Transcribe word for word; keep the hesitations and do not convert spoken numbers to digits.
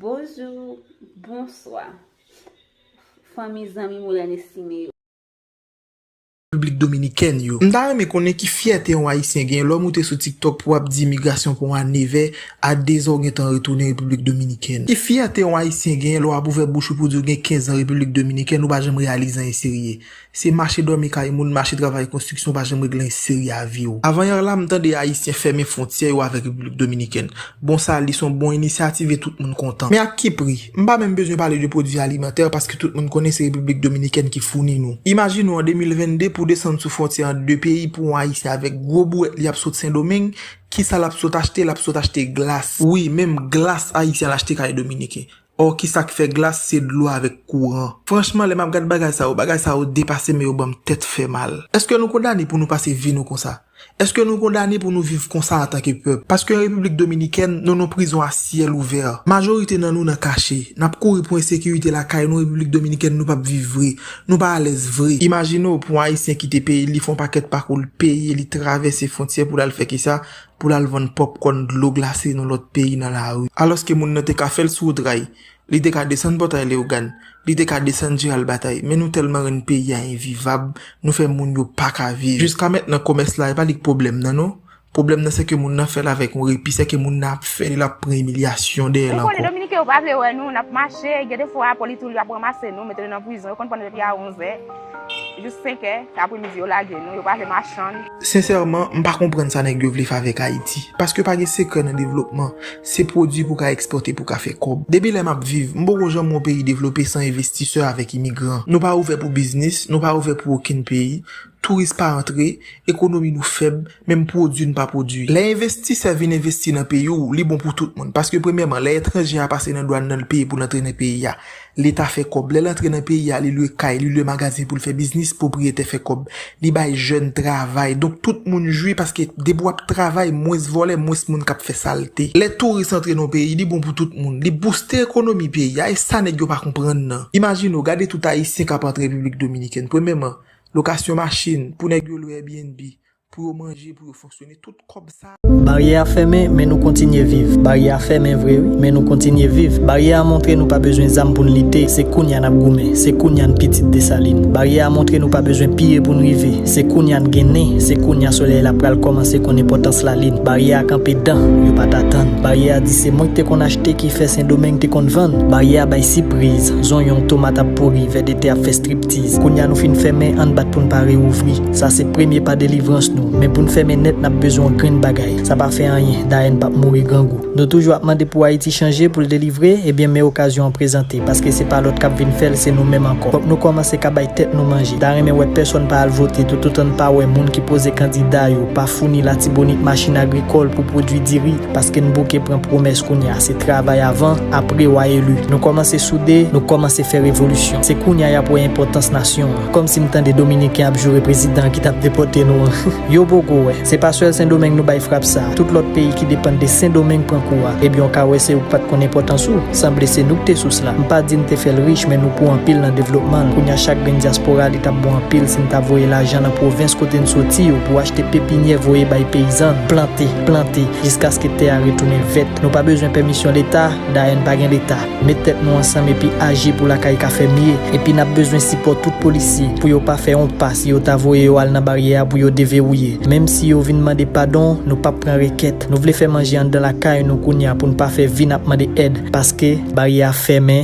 Bonjou, bonswa, fanmi, zanmi Moulin Estimé yo. Repiblik Dominikèn yo. M ta renmen konnen ki fyète yon Ayisyen gen lè w moute sou TikTok pou w ap di imigrasyon pou w a nevè, a dezè w gentan retounen Repiblik Dominikèn. Ki fyète yon Ayisyen gen lè w ap ouvè bouch ou pou di w gen kenz an Repiblik Dominikèn, ou pa janm reyalize anyen serye. Se mache dòmi kay moun, mache travay konstriksyon, ou pa janm regle anyen serye a vi w. Avanyè la, m tande Ayisyen fèmen fwontyè yo avèk Repiblik Dominikèn. Bon, sa li se yon bon inisyativ e tout moun kontan. Men ak ki pri? M pa menm bezwen pale de pwodui alimantè paske tout moun konnen se Repiblik Dominikèn ki founi nou. Imajine w an de mil venn de pou desann sou fwontyè ant de peyi pou yon Ayisyen avèk gwo bouwèt li ap sot Sendomeng, kisa l ap sot achte? L ap sot achte glas. Wi, menm glas Ayisyen al achte kay Dominiken. Ò, kisa k fè glas? Se dlo avèk kouran. Franchman, lè m ap gad bagay sa yo, bagay sa yo depase m e yo ban m tèt fè mal. Èske nou kondane pou nou pase vi nou konsa? Èske nou kondane pou nou viv konsa antanke pèp? Paske Repiblik Dominikèn, nou nan prizon a syèl ouvè. Majorite nan nou nan kache. N ap kouri pou ensekirite lakay nou, Repiblik Dominikèn, nou p ap viv vre. Nou pa alèz vre. Imajine w pou yon Ayisyen kite peyi li, fè yon pakèt pakou, l peye, li travèse fwontyè pou l al fè kisa? Pou l al vann pòpkòn, dlo glase nan lòt peyi nan lari. Alòske moun nan te ka fè l sou wout ray. Li te ka desann Pòtay Leyogàn, li te ka desann Jeral Batay, men nou tèlman rann peyi a envivab, nou fè moun yo pa ka viv. Jiska mentnan, komès la, e pa li k pwoblèm nan, non. Pwoblèm nan, se ke moun nan fè l avèk yon repi, se ke moun nan ap fè li, l ap pran imilyasyon dèyè l ankò. Ou konnen Dominiken yo pa vle wè nou, n ap mache, gen de fwa, polis tou, y ap ranmase nou, mete nou nan prizon, yo konn pran nou depi a onz è. Jis senk è, apremidi yo lage nou, yo pa vle machann. Sensèman, m pa konprann sa nèg yo vle fè avèk Ayiti. Paske pa gen sekrè nan devlopman, se pwodui pou ka ekspòte pou ka fè kòb. Depi lè m ap viv, m poko janm wè yon peyi devlope san envestisè avèk imigran. Nou pa ouvè pou biznis, nou pa ouvè pou okenn peyi, touris pa antre, ekonomi nou fèb, menm pwodui n pa pwodui. Lè envestisè vin envesti nan peyi w, li bon pou tout moun. Paske premyèman, lè etranje a pase nan dwàn nan, l peye pou l antre nan peyi a. Leta fè kòb. Lè l antre nan peyi a, li lwe kay, li lwe magazen pou l fè biznis, pwopriyetè fè kòb. Li bay jèn travay. Donk, tout moun jwi paske depi w ap travay, mwens vòlè, mwens moun k ap fè salte. Lè touris antre nan yon peyi, li bon pou tout moun. Li bouste ekonomi peyi a. E sa nèg yo pa konprann nan. Imajine w, gade tout Ayisyen k ap antre Repiblik Dominikèn. Premyèman, lokasyon machin, pou nèg yo lwe Airbnb, pou yo manje, pou yo fonksyone, tout kòb sa. Baryè a fèmen, men nou kontinye viv. Baryè a fèmen vre, wi, men nou kontinye viv. Baryè a montre nou pa bezwen zam pou n lite, se kounye a n ap goumen, se kounye a n pitit Desalin. Baryè a montre nou pa bezwen piye pou n rive, se kounye a n gen nen, se kounye a solèy la pral kòmanse konn enpòtans lalin. Baryè a kanpe dan, yo pa t atann. Baryè a di se mwen k te konn achte ki fè Sendomeng te konn vann. Baryè a bay sipriz, zonyon, tomat ap pouri, vèdetè ap fè striptiz. Kounye a nou fin fèmen, ann bat pou n pa reouvri. Sa se premye pa delivrans nou. Men pou n fèmen nèt, n ap bezwen yon grenn bagay. Sa pa fè anyen, dayè n p ap mouri grangou. Nou toujou ap mande pou Ayiti chanje, pou l delivre, ebyen men okazyon an prezante, paske se pa lòt k ap vin fè l, se nou menm ankò. Fòk nou kòmanse ka bay tèt nou manje. Ta renmen wè pèsonn pa al vote, toutotan n pa wè moun ki poze kandida yo, pa founi Latibonit machin agrikòl pou pwodui diri, paske n bouke pran pwomès kounye a, se travay avan, apre w a eli. Nou kòmanse soude, nou kòmanse fè revolisyon. Se kounye a y ap wè enpòtans nasyon an. Kòmsi m tande Dominiken ap joure prezidan an ki t ap depòte nou an. Yo poko wè. Se pa sèl Sendomeng nou bay frap sa. Tout lòt peyi ki depann de Sendomeng pran kou a. Ebyen, w ka wè se ou k pa t konn enpòtans ou. Sanble se nou k te sous la. M pa di n te fè l rich, men nou pou anpil nan devlopman l. Kounye a, chak grenn dyaspora, li t ap bon anpil si n ta voye lajan nan pwovens kote n soti yo pou achte pepinyè voye bay peyizan, plante, plante, jiskaske tè a retounen vèt. Nou pa bezwen pèmisyon Leta, dayè n pa gen Leta. Met tèt nou ansanm epi aji pou lakay ka fè mye. Epi n ap bezwen sipò tout polisye pou yo pa fè yon pa si yo ta voye yo al nan baryè a pou yo deverouye. Menm si yo vin mande padon, nou p ap pran rekèt. Nou vle fè manje anndan lakay nou kounye a pou n pa fè vi n ap mande èd, paske baryè a fèmen.